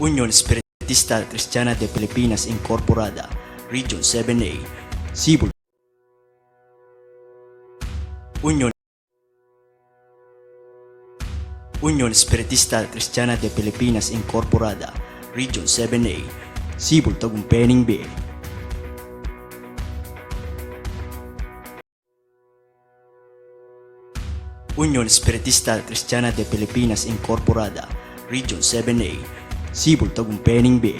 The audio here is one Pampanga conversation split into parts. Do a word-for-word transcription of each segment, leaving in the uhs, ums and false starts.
Union Espiritista Kristiana de Pilipinas Incorporada, Region seven A, Cebu. Union, Union Espiritista Kristiana de Pilipinas Incorporada, Region seven A, Cebu, Tagumpay, Ningbe. Union Espiritista Kristiana de Pilipinas Incorporada, Region seven A, Cebu, Tagumpay, Ningbe.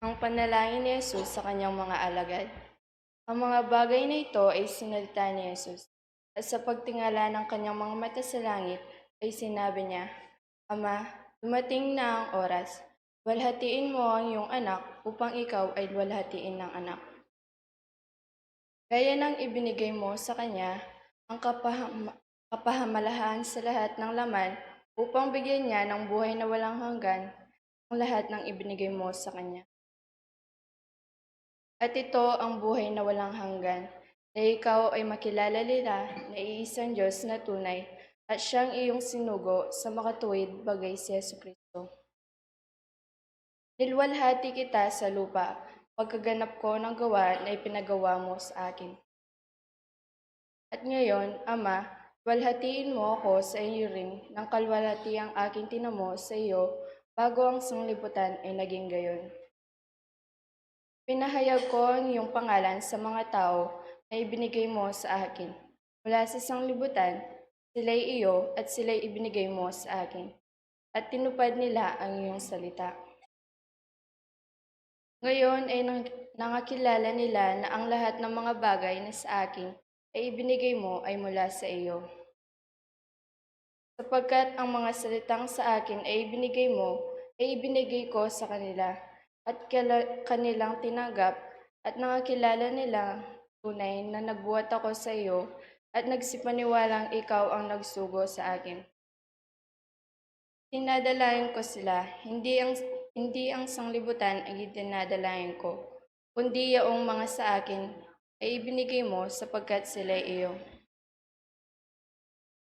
Ang panalangin ni Jesus sa kanyang mga alagad. Ang mga bagay na ito ay sinalita ni Jesus, at sa pagtingala ng kanyang mga mata sa langit, ay sinabi niya, "Ama, dumating na ang oras. Luwalhatiin mo ang iyong anak upang ikaw ay luwalhatiin ng anak." Gaya ng ibinigay mo sa kanya ang kapahama-, kapahamalaan sa lahat ng laman, upang bigyan niya ng buhay na walang hanggan ang lahat ng ibinigay mo sa kanya. At ito ang buhay na walang hanggan, na ikaw ay makilala nila na iisang Diyos na tunay, at siyang iyong sinugo sa makatuwid, bagay si Jesu Kristo. Niluwalhati kita sa lupa, pagkaganap ko ng gawa na ipinagawa mo sa akin. At ngayon, Ama, luwalhatiin mo ako sa iyo rin, nang kaluwalhati ang aking tinamo sa iyo, bago ang sanglibutan ay naging gayon. Pinahayag ko ang iyong pangalan sa mga tao na ibinigay mo sa akin. Mula sa sanglibutan, sila'y iyo at sila'y ibinigay mo sa akin, at tinupad nila ang iyong salita. Ngayon ay nang-, nangakilala nila na ang lahat ng mga bagay na sa akin ay ibinigay mo ay mula sa iyo. Sapagkat ang mga salitang sa akin ay ibinigay mo, ay ibinigay ko sa kanila, at kala-, kanilang tinanggap, at nangakilala nila tunay na nagbuhat ako sa iyo, at nagsipaniwalang ikaw ang nagsugo sa akin. Dinadalayan ko sila, hindi ang, hindi ang sanglibutan ang idinadalayan ko, kundi yaong mga sa akin ay ibinigay mo, sapagkat sila'y iyo.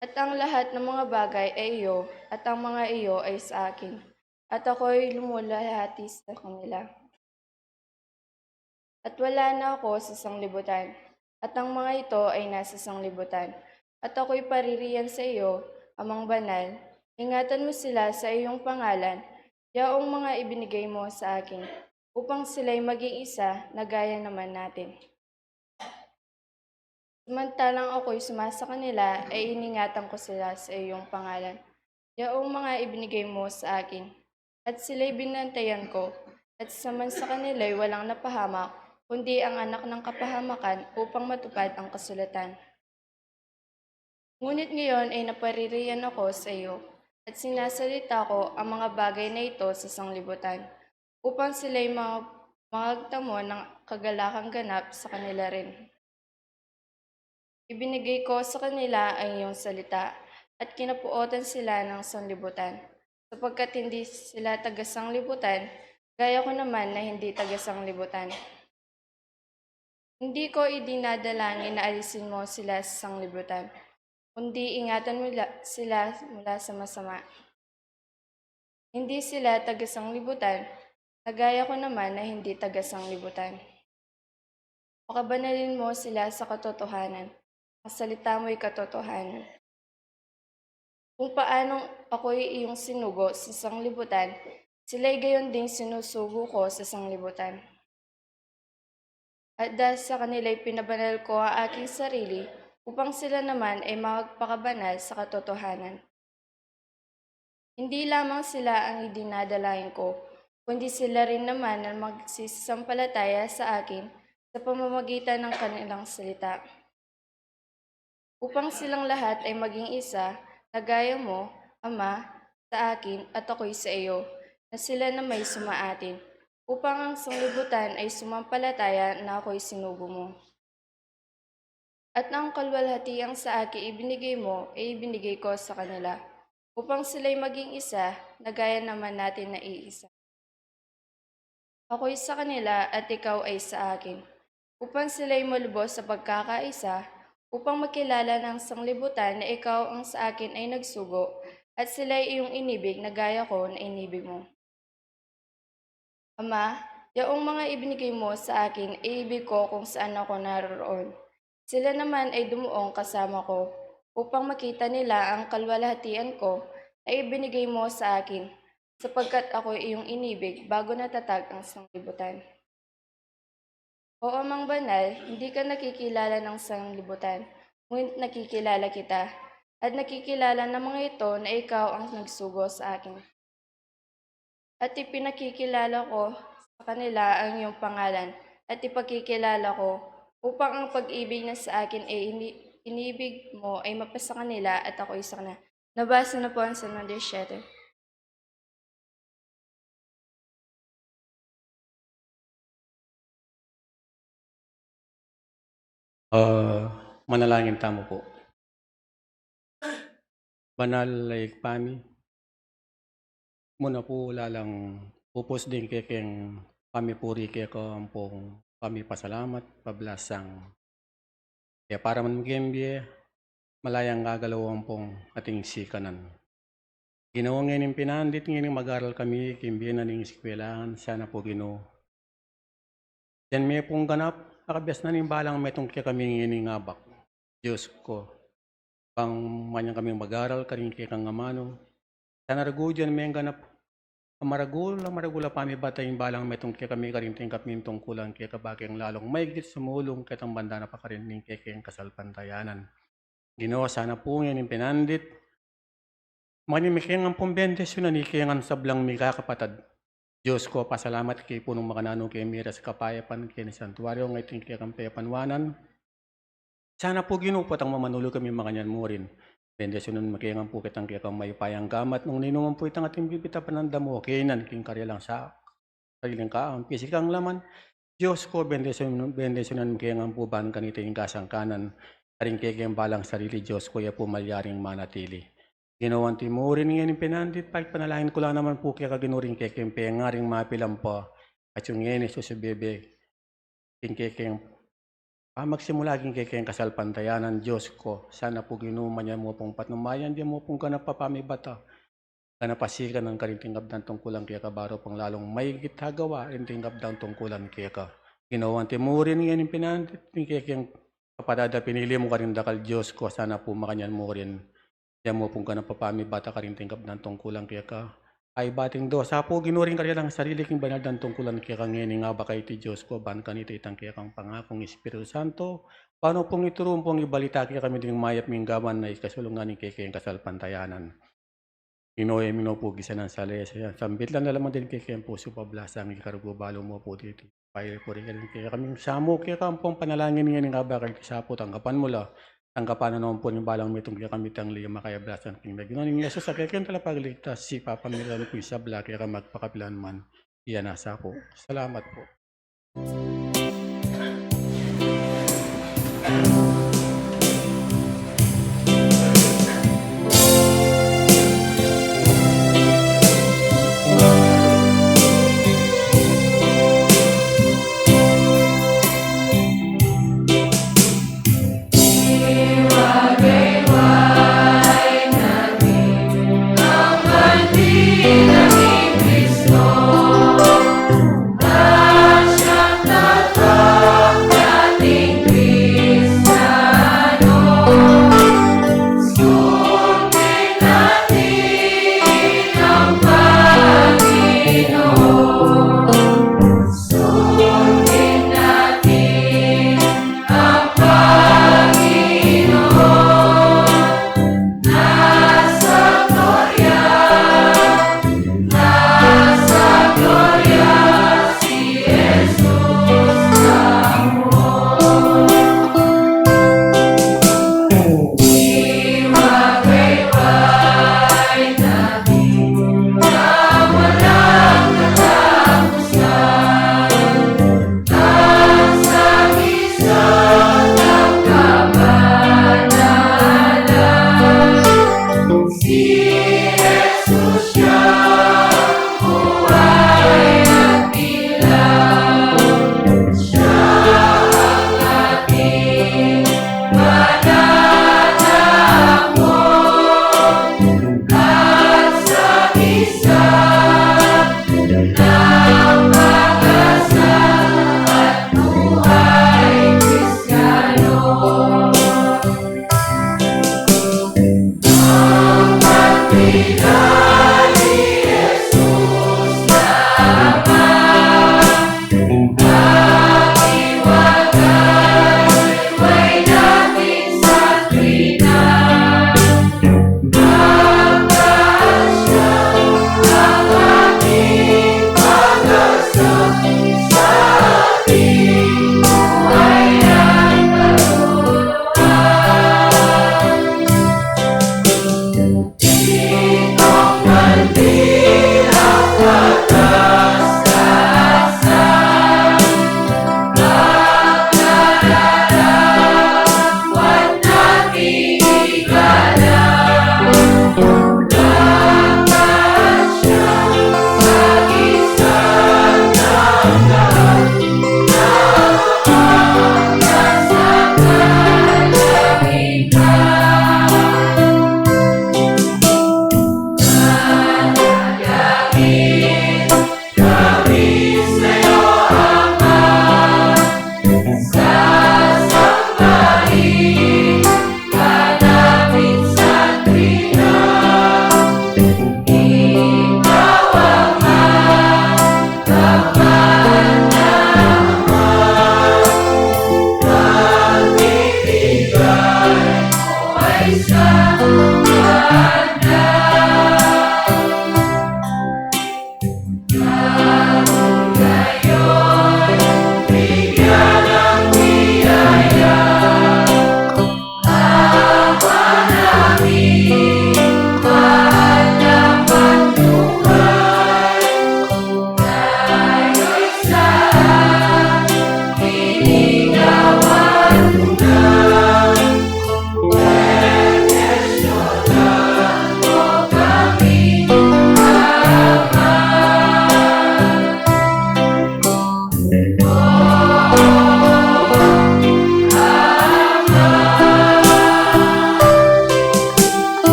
At ang lahat ng mga bagay ay iyo, at ang mga iyo ay sa akin, at ako'y lumulahati sa kanila. At wala na ako sa sanglibutan, at ang mga ito ay nasa sanglibutan, at ako'y paririyan sa iyo, Amang Banal. Ingatan mo sila sa iyong pangalan, yaong mga ibinigay mo sa akin, upang sila'y maging isa na gaya naman natin. Samantalang ako'y sumasa kanila, ay iningatan ko sila sa iyong pangalan, yaong mga ibinigay mo sa akin, at sila'y binantayan ko, at isa man sa kanila'y walang napahamak, kundi ang anak ng kapahamakan, upang matupad ang kasulatan. Ngunit ngayon ay napaririyan ako sa iyo, at sinasalita ko ang mga bagay na ito sa sanglibutan, upang sila'y mga, magtamo ng kagalakang ganap sa kanila rin. Ibinigay ko sa kanila ang iyong salita, at kinapuotan sila ng sanglibutan, sapagkat hindi sila taga-sanglibutan, gaya ko naman na hindi taga-sanglibutan. Hindi ko idinadalangin na alisin mo sila sa sanglibutan, kundi ingatan mo la-, sila mula sa masama. Hindi sila taga-sanglibutan, na gaya ko naman na hindi taga-sanglibutan. Pakabanalin mo sila sa katotohanan. Ang salita mo'y katotohanan. Kung paanong ako'y iyong sinugo sa sanglibutan, sila'y gayon ding sinusugo ko sa sanglibutan. At dahil sa kanila'y pinabanal ko ang aking sarili, upang sila naman ay magpakabanal sa katotohanan. Hindi lamang sila ang idinadalain ko, kundi sila rin naman ang magsisampalataya sa akin sa pamamagitan ng kanilang salita, upang silang lahat ay maging isa, na gaya mo, Ama, sa akin at ako'y sa iyo, na sila na may sumaatin, upang ang sanglibutan ay sumampalataya na ako'y sinugo mo. At ang kaluwalhatiang sa akin ibinigay mo, ay ibinigay ko sa kanila, upang sila'y maging isa, na gaya naman natin na iisa. Ako'y sa kanila at ikaw ay sa akin, upang sila'y malubos sa pagkakaisa, upang makilala ng sanglibutan na ikaw ang sa akin ay nagsugo, at sila'y iyong inibig na gaya ko na inibig mo. Ama, yaong mga ibinigay mo sa akin, iibig ko kung saan ako naroroon. Sila naman ay dumuong kasama ko, upang makita nila ang kaluwalhatian ko na ibinigay mo sa akin, sapagkat ako iyong inibig bago natatag ang sanglibutan. O Amang Banal, hindi ka nakikilala ng sanglibutan, ngunit nakikilala kita, at nakikilala ng mga ito na ikaw ang nagsugo sa akin. At ipinakikilala ko sa kanila ang iyong pangalan at ipakikilala ko, upang ang pag-ibig na sa akin ay ini-, inibig mo ay mapasa kanila at ako'y sa kanila. Nabasa na po ang San Juan diecisiete. Ah, manalangin tamu po. Banal a Ibpa mi, muna pu lalang pupus ding kekeng pamipuri keka ampong pamipasalamat, pablasang e para man maging bie, malayang gagalaw ampong ating sikanan. Ginu, ngening pinandit, ngening mag-aral kami king bie na ning eskwelahan, sana pu Ginu, yan me pung ganap a kabiasnan ning balang metung kekami ngening abak. Dios ku, bang makanyan kaming mag-aral karing kekang amanu, sana raguan me ing ganap a maragul a maragul a pamibata ing balang metung kekami karing tinggap ming tungkulan keka, ba keng lalung maigit sumulung ketang banda na pakarin ning kekeng kasalpantayanan. Ginu, sana pu ngening pinandit, makanyan me keng ampong bendisyunan ing kekeng sablang mikakapatad. Dios ku, pasalamat ke pu nung makananu ke miras kapayapan keni santuario, ngeni king kekang pepanuanan. Sana pu Ginu, potang mamanulu kami makanyan mu rin, bendisyunan me keng ampo ketang kekang mayupayang gamat nung ninuman pu itang ating bibit a panandam o kainan king karela nang sa sariling kaampi sikang laman. Dios ku, bendisyun-, bendisyunan me keng ampo ban kanita ing kasangkanan karing kekeng balang sarili, Dios ku, ya pu malyaring manatili. Ginu, anti mu rin ngening pinandit, paipanalangin ku la naman pu keka Ginu ring kekeng pengaring mapilan pa, at yung ngeni susubebe king kekeng pamagsimula king kekeng kasalpantayanan. Dios ku, sana pu Ginu, makanyan mu pung patnubayan, yan mu pung ganap a pamibata, ganap a sikanan karing tinggap dang tungkulan keka, baru pang lalung maigit agawa ing tinggap dang tungkulan keka. Ginu, anti mu rin ngening pinandit ing kekeng kapatad a pinili mu karing dakal, Dios ku, sana pu makanyan mu rin, yan mu pung ganap a pamibata karing tinggap dang tungkulan keka. Ay bating dusa pu Ginu ring karela nang sarili king banal dang tungkulan keka, ngening abak a iti, Dios ku, ban kanita itang kekang pangakung Espiritu Santo, ban mu pung ituru, pung ibalita kekami ding mayap ming gawan a ikasulung na ning kekeng kasalpantayanan. Ginu, e mi no pu gisanan sale, sambit lang na la man ding kekeng pusu, pablasang ikarugu balu mu pu diti. Paipurin kami king kekaming samu keka ampong panalangin ngening abak a iti sapu, tanggapan mu la, tanggapan na naman pu ning balang metung kekami, tanggapan mu la, king lagyu na nang Jesus a kekeng Talapagligtas, sipapamilatan pu ing sabla keka magpakapilan man. Iya na sa pu. Salamat pu.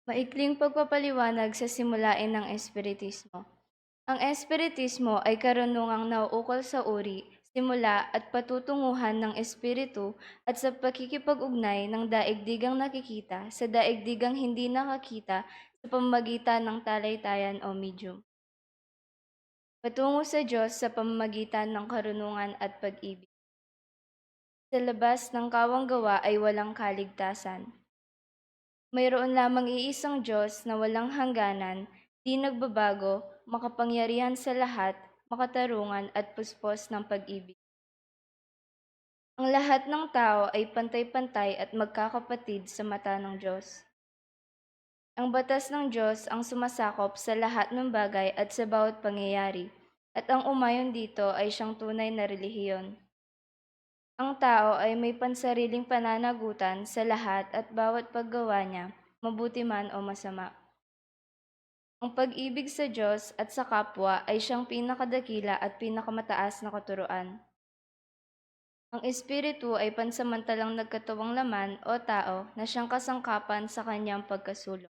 Maikling pagpapaliwanag sa simulain ng Espiritismo. Ang Espiritismo ay karunungang nauukol sa uri, simula at patutunguhan ng Espiritu at sa pakikipag-ugnay ng daigdigang nakikita sa daigdigang hindi nakakita sa pamamagitan ng talay-tayan o medium. Patungo sa Diyos sa pamamagitan ng karunungan at pag-ibig. Sa labas ng kawang gawa ay walang kaligtasan. Mayroon lamang iisang Diyos na walang hangganan, di nagbabago, makapangyarihan sa lahat, makatarungan at puspos ng pag-ibig. Ang lahat ng tao ay pantay-pantay at magkakapatid sa mata ng Diyos. Ang batas ng Diyos ang sumasakop sa lahat ng bagay at sa bawat pangyayari, at ang umayon dito ay siyang tunay na relihiyon. Ang tao ay may pansariling pananagutan sa lahat at bawat paggawa niya, mabuti man o masama. Ang pag-ibig sa Diyos at sa kapwa ay siyang pinakadakila at pinakamataas na katuruan. Ang Espiritu ay pansamantalang nagkatuwang laman o tao na siyang kasangkapan sa kanyang pagkasulong.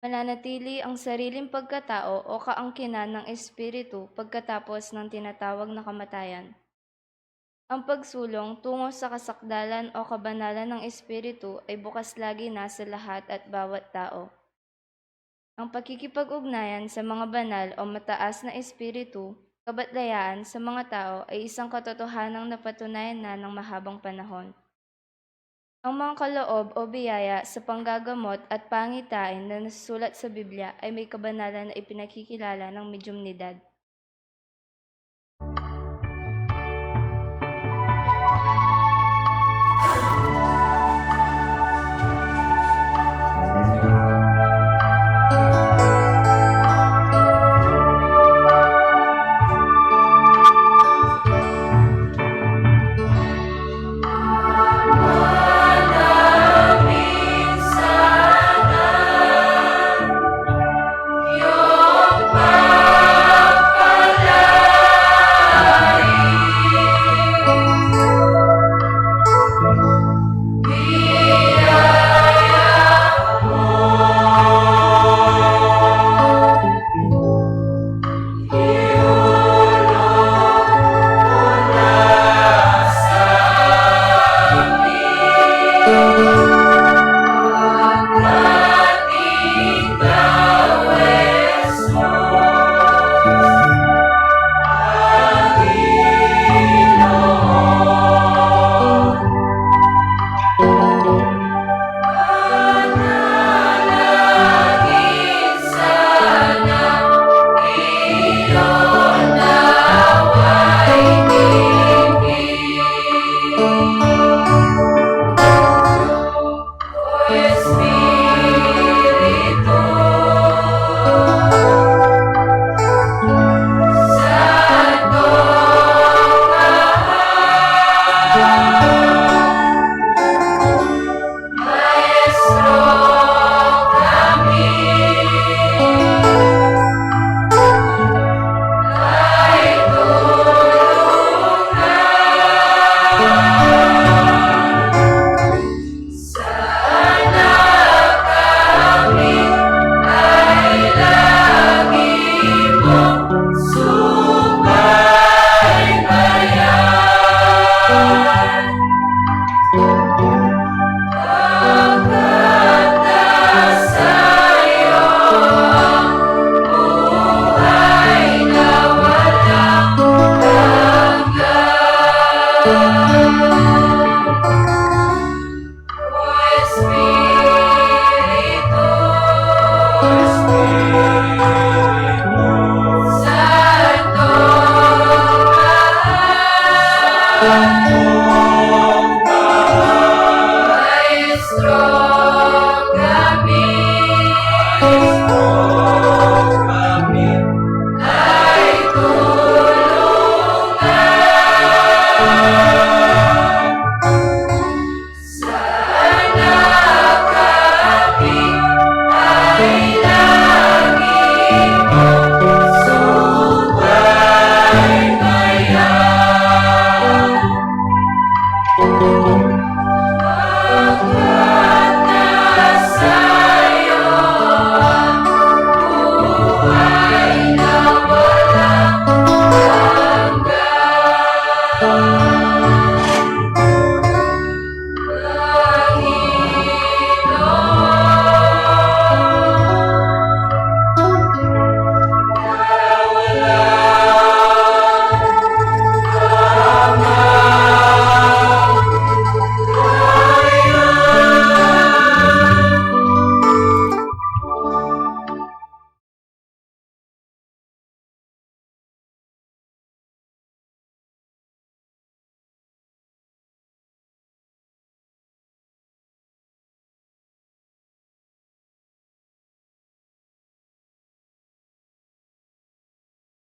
Mananatili ang sariling pagkatao o kaangkinan ng Espiritu pagkatapos ng tinatawag na kamatayan. Ang pagsulong tungo sa kasakdalan o kabanalan ng Espiritu ay bukas lagi na sa lahat at bawat tao. Ang pakikipag-ugnayan sa mga banal o mataas na espiritu, kabatlayaan sa mga tao ay isang katotohanang napatunayan na ng mahabang panahon. Ang mga kaloob o biyaya sa panggagamot at pangitain na nasusulat sa Biblia ay may kabanalan na ipinakikilala ng medyumnidad.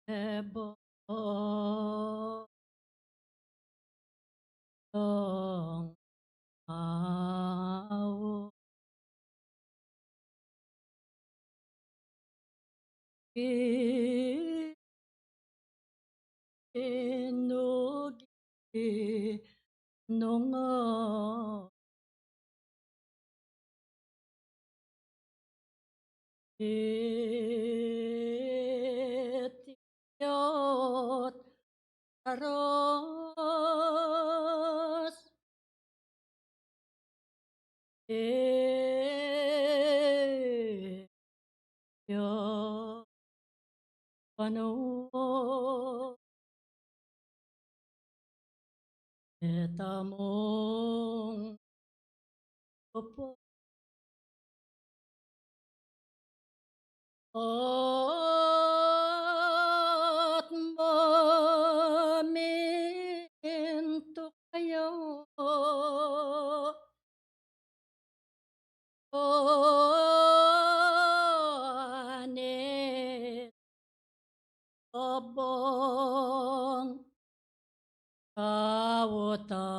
Ebong tong awo inugi nunga iti yot aros. E, yo, panu, e tamung upo. Ot mamintu kayu. Onit obong kawutang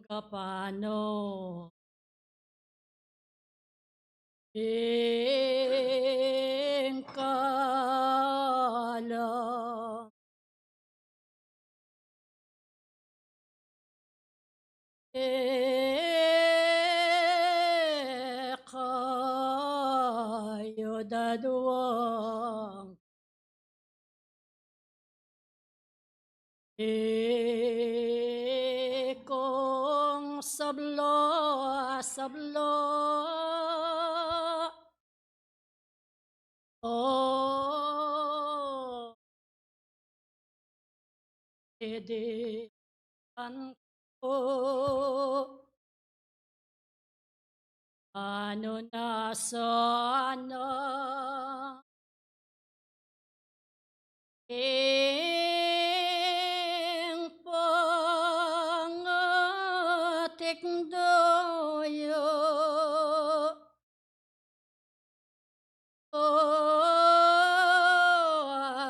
kapano. Ing kalang e kayu daduang ikong sabla, sabla. O, edi anku anu na sana ing pangatikdo yu. O,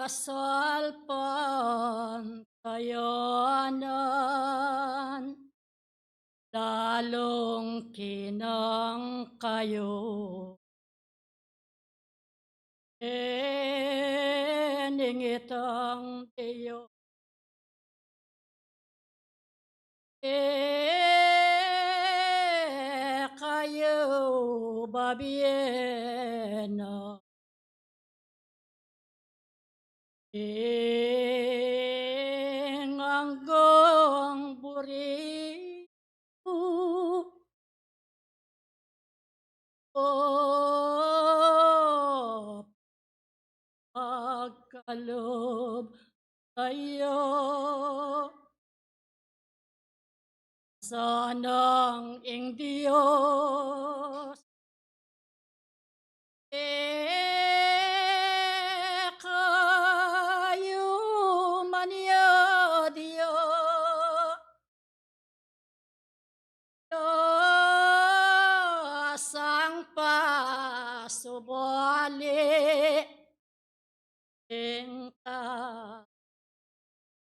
salpantayanan lalung kinang kayu. E ning itang Dios e kayu babiena. Ing anggang buri ku o pagkalub tayu. Sanang ing Dios e kayu manyadya. Dios ang pasubali ing ta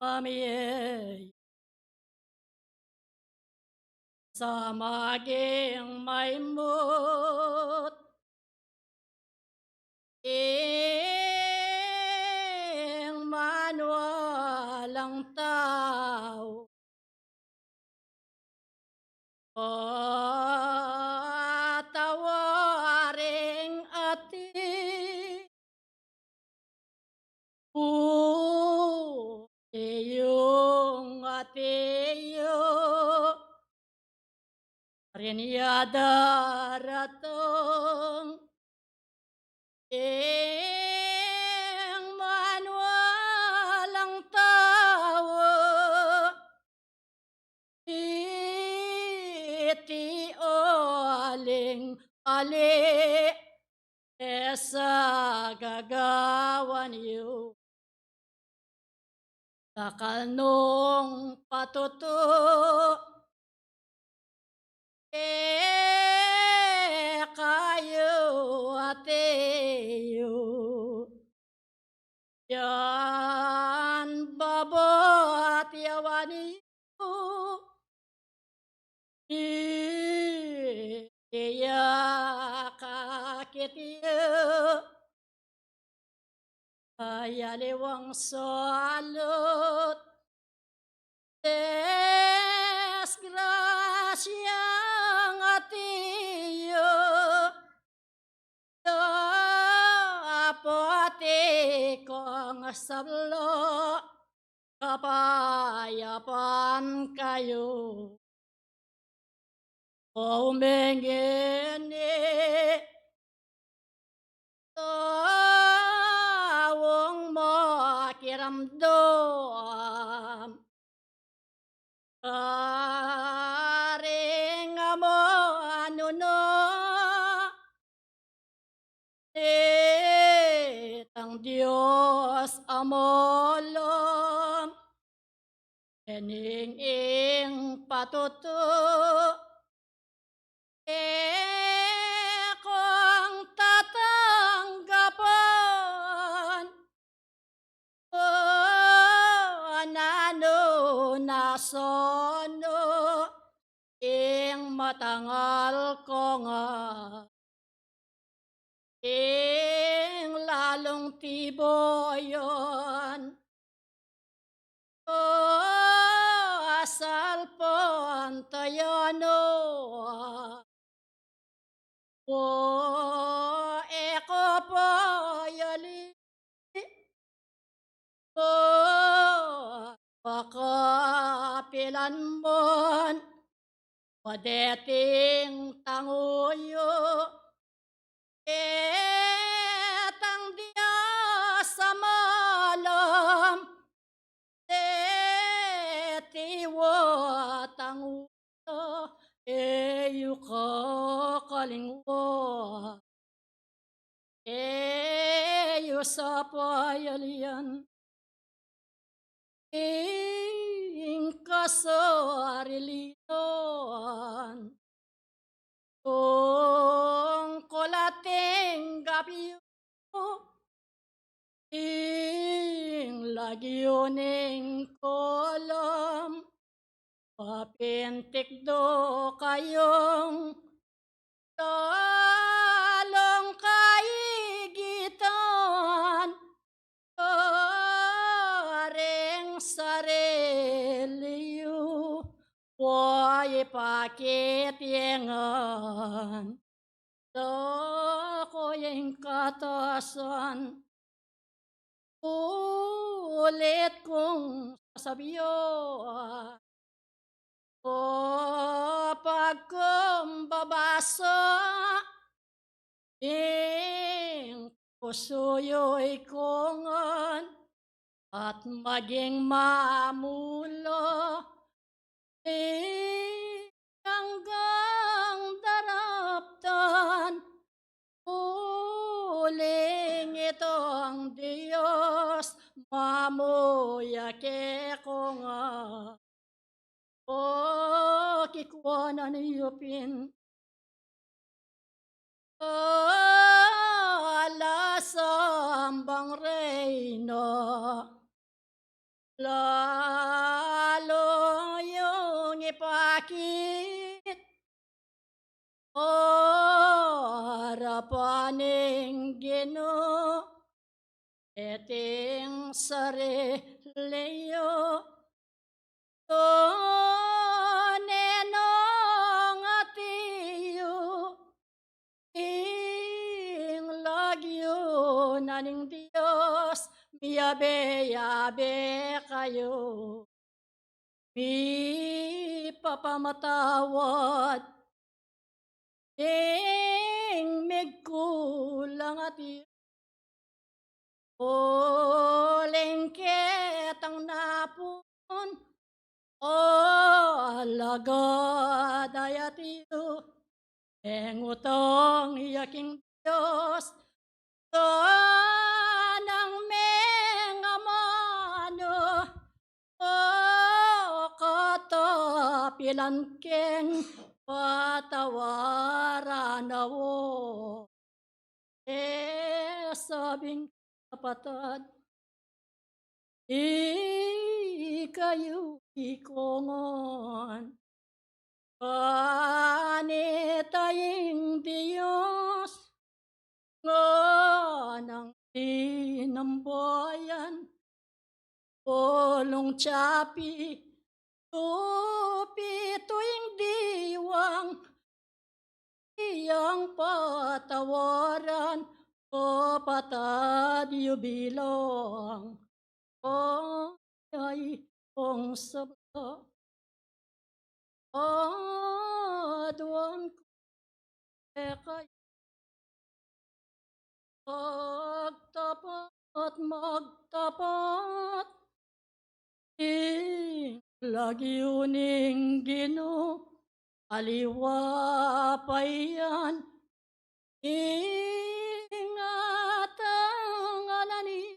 pamye sa maging maimut ing manualang tau. Patawaring ati pu iyung ati yu rin ya daratang ing manualang tau. Iti aling ali e sa gagawan yu. Dakal nung patutu e kayu ati yu. Ya Iya kakit yu, ay aliwang salut, desgrasya ngati yu, dapat ikong sabla, kapayapan kayu. O mengeni, taung makiramdam, karing amanu na, itang Dios a malam, ining ing patutu, e kong tatanggapan, o nanu na sana ing matangal kong ing lalung tibayan, o asalpantayanan. O e ko pa yali, o pakapilan man, o deting tanguyu, itang Dios a malam, deti wa tanguyu, e yu kakalingwan, e yu sapayalian ing kasarilian. Tungkul ating gapi, ing lagyu ning kalam, papintik do kayung lalung kaigitan, karing sarili yu, wa ipakit ye ngan, da ko yeng katasan. Ulit kung sasabian, o pagkumbabasa, ing pusu yu ikongan at maging mamula, ing anggang daraptan, uling itang Dios mamuya kekongan. O kikuanan yu pin, ala sambang reyna, lalu yung ipakit arapan ning Ginu, iting sarili yu, tune nong ati yu, ing lagyu na ning Dios, miyabe-yabe kayu. Mipapamatawad ing migkulang ati yu, uling ketang napun, o alagad a ati yu, eng utang ya king Dios, tanang mengamanu, o katapilan keng patawaran na wo. E sabing kapatad, ikayu ikongan, Kanita ing Dios, nganang tinambayan, bulung tiapi, tupi tuing diwang, iyang patawaran, kapatad yu bilang. Ay, kung sabla, aduan ku kekayu, magtapat, magtapat ing lagyu ning Ginu, aliwa pa yan, ing atanganan i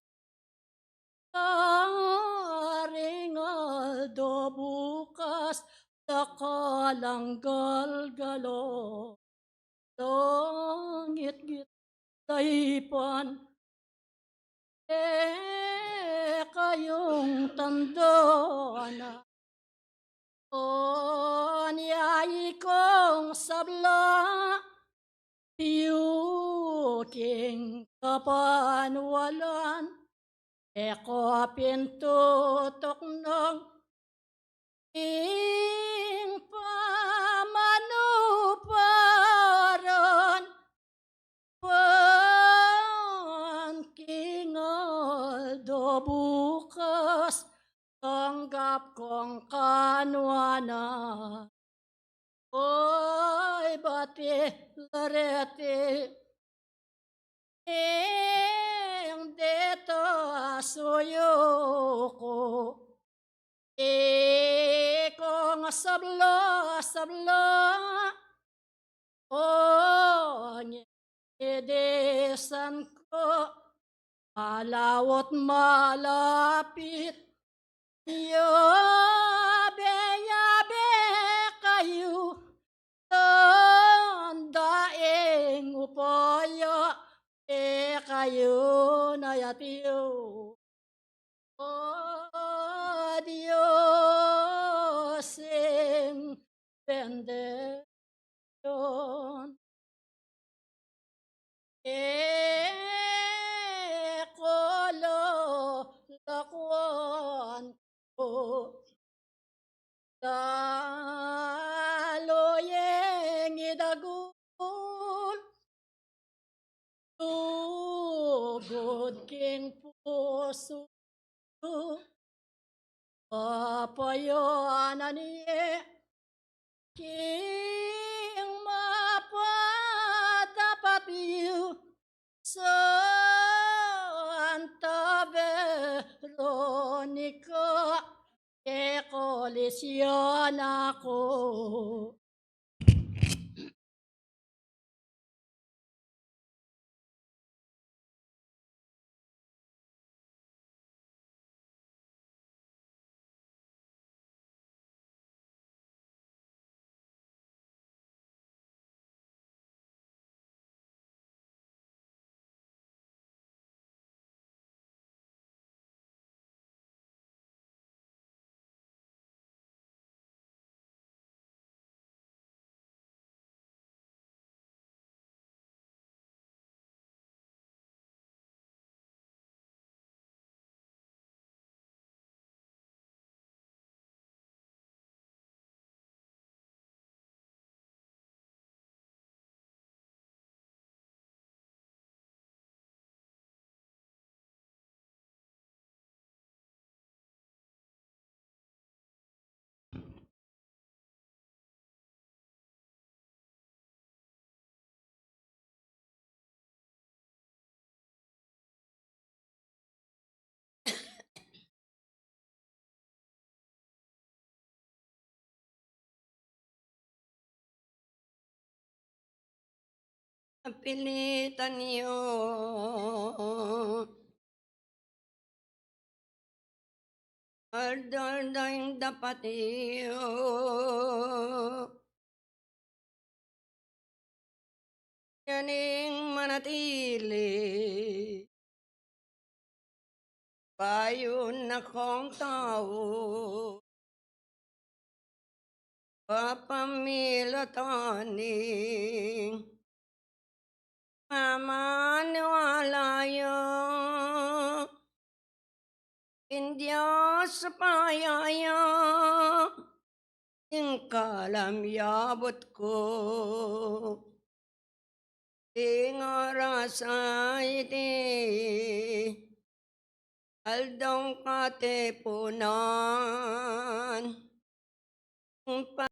karing aldo bukas, dakal ang galgalo, langit git daipan, e kayung tanda na. Onyai kung sabla, yu king kapanwalan, e ko pintutuknang ing pamanuparan, ban king aldo bukas, tanggap kung kanwanan. Oy, bati la reti ing deta suyu ku, ikung sabla, sabla, o ngidisan ku, malawut malapit, yabe, yabe kayu, tanda ing upaya, e kayu na yatu. O Dios ing bendisyun, e ko lalakuan ku, dalu yeng idagul, lugud king pusu, kapayanan ye king mapatapat yu, Santa Veronica, e ko lisyan aku. Pilitan yu, aldo-aldo ing dapat yu, yan ing manatili, bayu na kung tau. kapamilatan ning pamaniwala ya, ing Dios paya ya, ing kalam ya abut ku. Ing oras a iti, aldong katipunan, ing pa-